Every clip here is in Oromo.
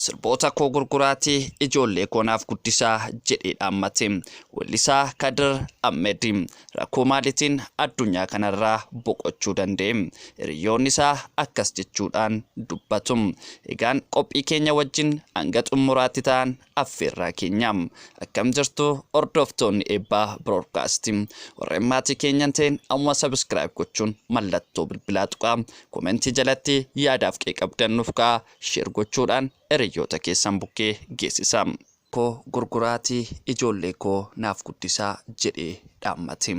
Sirboota koo gurguraatii ijoollee koo naaf guddisaa jedhee dhaammate. Weellisaa Kadir Ahmed rakkoo maaliitiin addunyaa kanarraa boqochuu danda'e? Hiriyoonni isaa akkas jechuudhaan dubbatu. Egaan qophii keenya wajjin hanga xumuraatti ta'an affeerraa keenya. Akkam jirtu hordoftoonni Eebbaa Broadcast? Warreen maatii keenya hin ta'in amma subscribe gochuun mallattoo bilbilaa tuqaa. Komentii jalatti yaadaaf qeeqabdan nuuf kaa'aa. Share gochuudhaan hiriyyoota keessan bukkee geessisaa. Koo gurguraatii ijoollee koo naaf guddisaa jedhee dhaammate.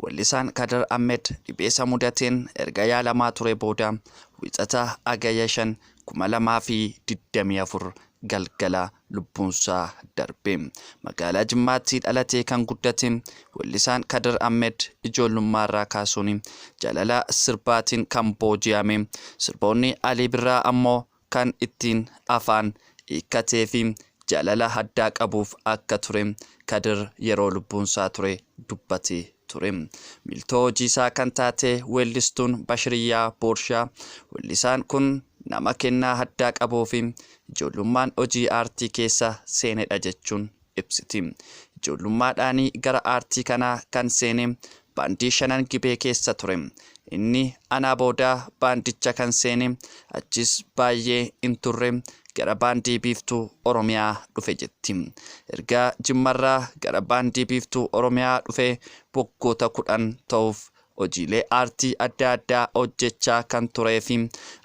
Weellisaan Kadir Ahmed dhibee isa mudateen erga yaalamaa ture booda Wiixata Hagayya 5, 2024 galgala lubbuunsaa darbe. Magaalaa Jimmaatti dhalatee kan guddate weellisaan Kadir Ahmed ijoollummaarraa kaasuun jaalala sirbaatiin kan booji'ame, sirboonni Alii Birraa ammoo kan ittiin afaan hiikkatee fi jaalala addaa qabuuf akka ture Kadir yeroo lubbuunsaa ture dubbatee ture. Miiltoo hojiisaa kan taate weellistuun Bashiriyyaa Boorshaa weellisaan kun nama kennaa addaa qabuu fi ijoollummaan hojii aartii keessa seenedha jechuun ibsiti. Ijoollummaadhaanii gara aartii kanaa kan seene baandii Shanan Gibee keessa ture. Inni anaa booda baandicha kan seene, achis baay'ee hin turre, gara baandii Biiftuu Oromiyaa dhufe jetti. Erga Jimmarraa gara baandii Biiftuu Oromiyaa dhufee waggoota 10 ta'uuf hojiilee aartii adda addaa hojjechaa kan tureefi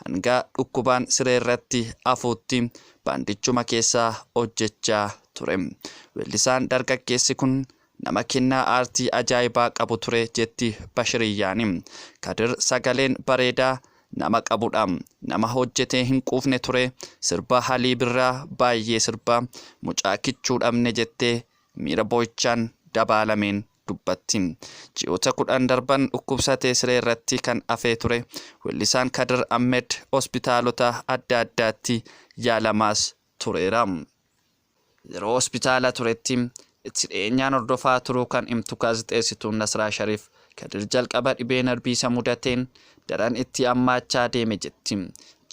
hanga dhukkubaan sireerratti hafuutti baandichuma keessa hojjechaa ture. Weellisaan dargaggeessi kun nama kennaa aartii ajaa'ibaa qabu ture jetti Bashiriyyaani. Kadir sagaleen bareedaa nama qabudha. Nama hojjetee hin quufne ture. Sirba Alii Birraa baay'ee sirba. Mucaa kichuu dhabne jettee miira boo'ichaan dabaalameen dubbatti. Ji'oota 10 darban dhukkubsatee sireerratti kan hafee ture weellisaan Kadir Ahmed hospitaalota adda addaatti yaalamaas tureera. Yeroo hospitaala turetti itti dhiyeenyaan hordofaa turuu kan himtu gaazexeessituun Nasraa Shariif, Kadir jalqaba dhibee narbii isa mudateen daran itti hammaachaa deeme jetti.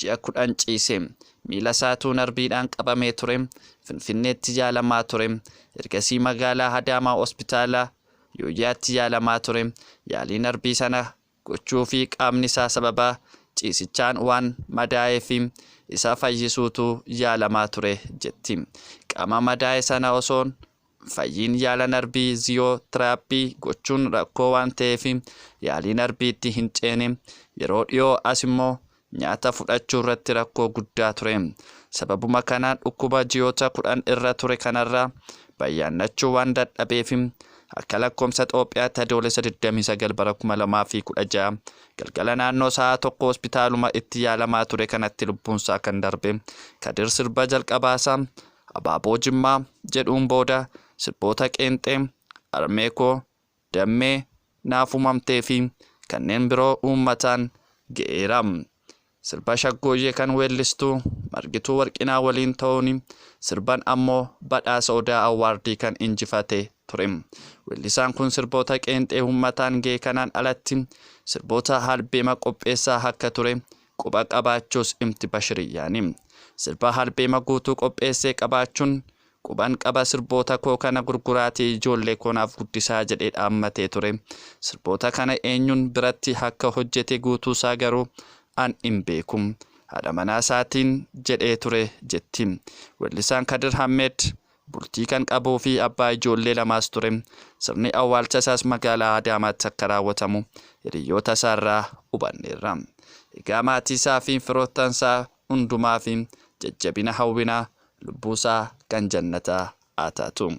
Ji'a 10 ciise. Miila isaatuu narbiidhaan qabamee ture. Finfinneetti yaalamaa ture. Ergasii magaalaa Adaamaa hospitaala Yooyyaatti yaalamaa ture. Yaalii narbii sana gochuufii qaamni isaa sababa ciisichaan waan madaa'eef isa fayyisuutu yaalamaa ture jetti. Qaama madaa'e sana osoo hin fayyiin yaala narbii ziyoo-tiraappii gochuun rakkoo waan ta'eef yaalii narbiitti hin ceene. Yeroo dhiyoo as immoo nyaata fudhachuurratti rakkoo guddaa ture. Sababuma kanaan dhukkuba ji'oota 10 irra ture kanarraa bayyaannachuu waan dadhabeef akka lakkoofsa Xoophiyaatti Adoolessa 29 bara 2016 galgala naannoo sa'a 1 hospitaaluma itti yaalamaa ture kanatti lubbuunsaa kan darbe. Kadir sirba jalqabaasaa Abaaboo Jimmaa jedhuun booda sirboota qeenxee, Harmee koo, Dammee, Naaf uumamtee fi kanneen biroo uummataan ga'eera. Sirba Shaggooyyee kan weellistuu Margituu Warqinaa waliin ta'uun sirban ammoo badhaasa Odaa Awwaardii kan injifate ture. Weellisaan kun sirboota qeenxee uummataan ga'e kanaan alatti sirboota albeema qopheessaa akka ture quba qabaachuus himti Bashiriyyaani. Sirba albeema guutuu qopheessee qabaachuun Quban qaba sirboota koo kana gurguraatii ijoollee koo naaf guddisaa jedhee dhaammatee ture. Sirboota kana eenyuun biratti akka hojjete guutuusaa garuu an hin beeku. Haadha manaa isaatiin jedhee ture jetti. Weellisaan Kadir Hammeed bultii kan qabuu fi abbaa ijoollee lamaas ture. Sirni awwaalcha isaas magaalaa Adaamaatti akka raawwatamu hiriyyoota isaarraa hubanneerra. Egaa maatii isaa fi firoottansaa hundumaaf jajjabina hawwina. Lubbuusaa kan jannataa haa taatu.